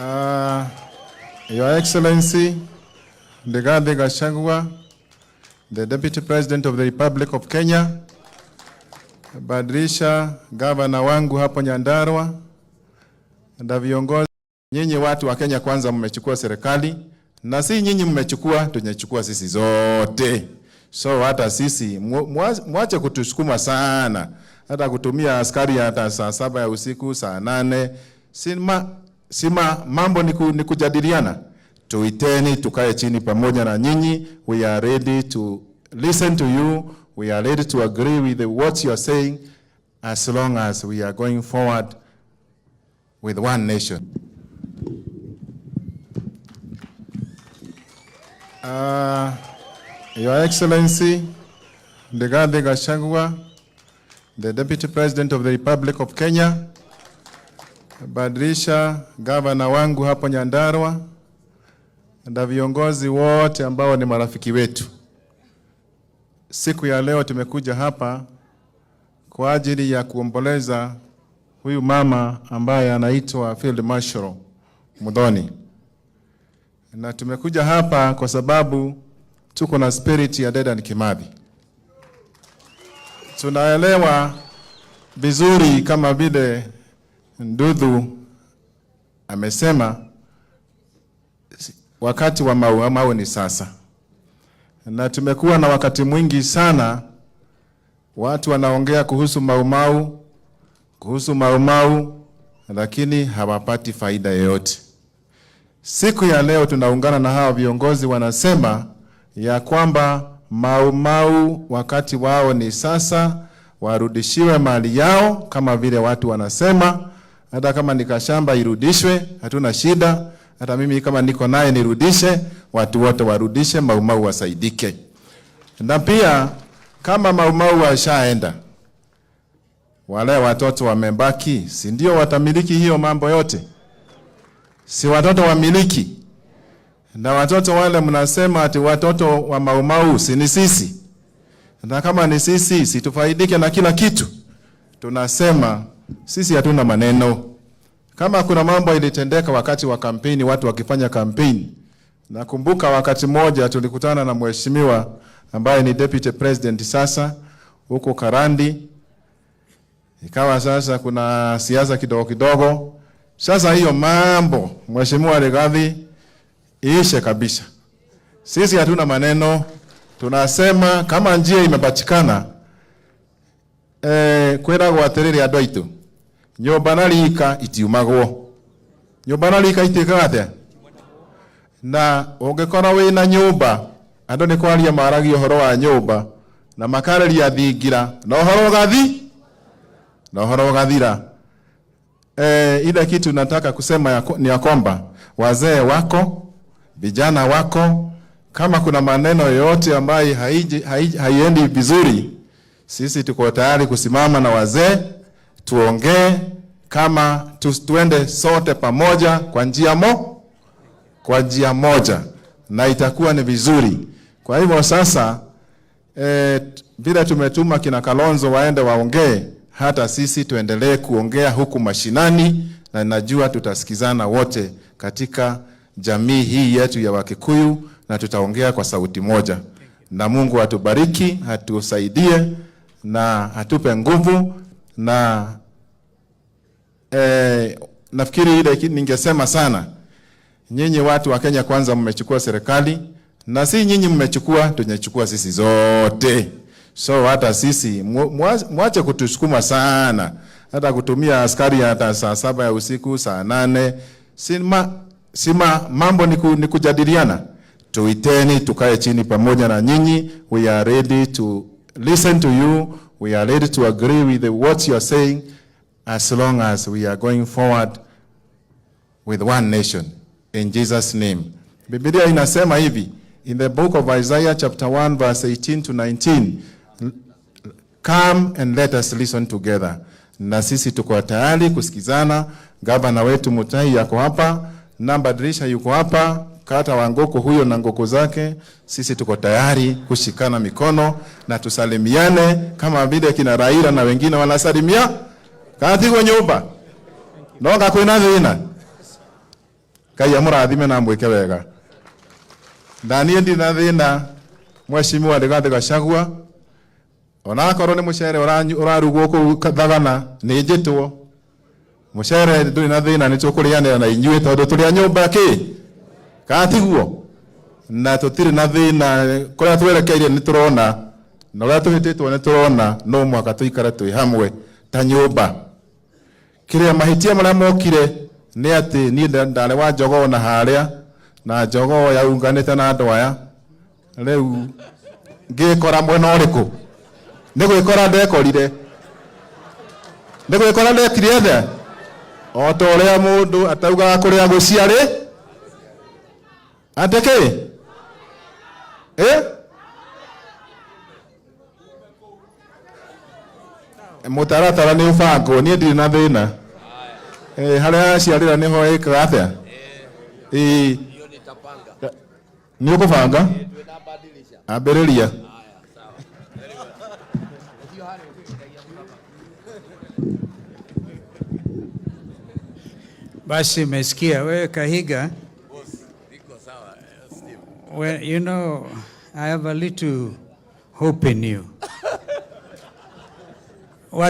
Your Excellency, Rigathi Gachagua, the Deputy President of the Republic of Kenya, Badilisha gavana wangu hapo Nyandarua na viongozi. Nyinyi watu wa Kenya Kwanza mmechukua serikali na si nyinyi mmechukua, tumechukua sisi zote. So hata sisi mwache kutusukuma sana, hata kutumia askari hata saa 7 ya usiku, saa 8. Sima mambo ni kujadiliana. Tuiteni tukae chini pamoja na nyinyi. We are ready to listen to you. We are ready to agree with what you are saying as long as we are going forward with one nation. Your Excellency, Rigathi Gachagua, the Deputy President of the Republic of Kenya, Badilisha gavana wangu hapo Nyandarua na viongozi wote ambao ni marafiki wetu. Siku ya leo tumekuja hapa kwa ajili ya kuomboleza huyu mama ambaye anaitwa Field Marshal Muthoni. Na tumekuja hapa kwa sababu tuko na spirit ya Dedan Kimathi. Tunaelewa vizuri kama vile Nduthu amesema, wakati wa Mau Mau ni sasa. Na tumekuwa na wakati mwingi sana watu wanaongea kuhusu Mau Mau, kuhusu Mau Mau, lakini hawapati faida yoyote. Siku ya leo tunaungana na hawa viongozi wanasema ya kwamba Mau Mau wakati wao ni sasa, warudishiwe mali yao kama vile watu wanasema. Hata kama ni kashamba irudishwe, hatuna shida. Hata mimi kama niko naye nirudishe, watu wote warudishe, Mau Mau wasaidike. Na pia kama Mau Mau washaenda, wale watoto wamebaki, si ndio watamiliki hiyo mambo yote? Si watoto wamiliki? Na watoto wale mnasema ati watoto wa Mau Mau, si ni sisi? Na kama ni sisi, si tufaidike na kila kitu? Tunasema sisi hatuna maneno. Kama kuna mambo ilitendeka wakati wa kampeni, watu wakifanya kampeni. Nakumbuka wakati mmoja tulikutana na mheshimiwa ambaye ni deputy president sasa huko Karandi. Ikawa sasa kuna siasa kidogo kidogo. Sasa hiyo mambo Mheshimiwa Rigathi iishe kabisa. Sisi hatuna maneno, tunasema kama njia imepatikana, kwiragwo atiriri andu aitu, nyumba na rika itiumagwo. Nyumba na rika itikaga atia? Na ungikorwo wina nyumba, andu ni kwaria maragia uhoro wa nyumba na makareria thingira na uhoro ugathi na uhoro ugathira. Ile kitu nataka kusema ni ya kwamba wazee wako, vijana wako, kama kuna maneno yoyote ambayo haiendi vizuri, sisi tuko tayari kusimama na wazee tuongee, kama tuende sote pamoja kwa njia moja, na itakuwa ni vizuri. Kwa hivyo sasa, vile tumetuma kina Kalonzo waende waongee, hata sisi tuendelee kuongea huku mashinani, na najua tutasikizana wote katika jamii hii yetu ya Wakikuyu, na tutaongea kwa sauti moja. Na Mungu atubariki, atusaidie na atupe nguvu. Na nafikiri ile ningesema sana, nyinyi watu wa Kenya Kwanza mmechukua serikali, na si nyinyi mmechukua, tumechukua sisi zote. So hata sisi mwache kutusukuma sana, hata kutumia askari hata saa 7 ya usiku, saa 8. Sima mambo ni kujadiliana. Tuiteni tukae chini pamoja na nyinyi. We are ready to listen to you. We are ready to agree with what you are saying as long as we are going forward with one nation. In Jesus' name. Biblia inasema hivi in the book of Isaiah chapter 1 verse 18 to 19, come and let us listen together. Na sisi tuko tayari kusikizana. Gavana wetu Mutahi yako hapa, Nambadilisha yuko hapa, Kata wa Ngoko huyo na ngoko zake. Sisi tuko tayari kushikana mikono na tusalimiane kama vile kina Raila na wengine wanasalimia. Katigwo nyumba. Noga kwina thina. Ngai amũrathime na amwĩke wega. Na niĩ ndirĩ na thĩna, Mheshimiwa Rigathĩ Gachagua, onakorwo nĩ mũcere ũrarugwo kũu Thagana, nĩ njĩtwo mũcere, ndũrĩ na thĩna, nĩ tũkũrĩanĩra na inyuĩ tondũ tũrĩ a nyũmba kĩ kana tiguo, na tũtirĩ na thĩna. Kũrĩa twerekeire nĩ tũrona, na ũrĩa tũhĩtĩtwo nĩ tũrona, no mũhaka tũikare twĩ hamwe ta nyũmba. Kĩrĩa mahĩtia marĩa mokire nĩ atĩ niĩ ndarĩ wa jogoo na harĩa na jogoo yaunganĩte na andũ aya, rĩu ngĩkora mwena ũrĩkũ? Nĩ gwĩkora ndekorire, nĩ gwĩkora ndekire atĩa, o ta ũrĩa mũndũ ataugaga kũrĩa gũciarĩ atĩ kĩ ĩ mũtaratara nĩ ũbangwo. Niĩ ndirĩ na thĩna. Harĩa aciarĩra nĩho ĩkaga atĩa? Ĩĩ, nĩ ũkũbanga, ambĩrĩria. Basi umesikia wewe, Kahiga. Well, I have a little hope in you.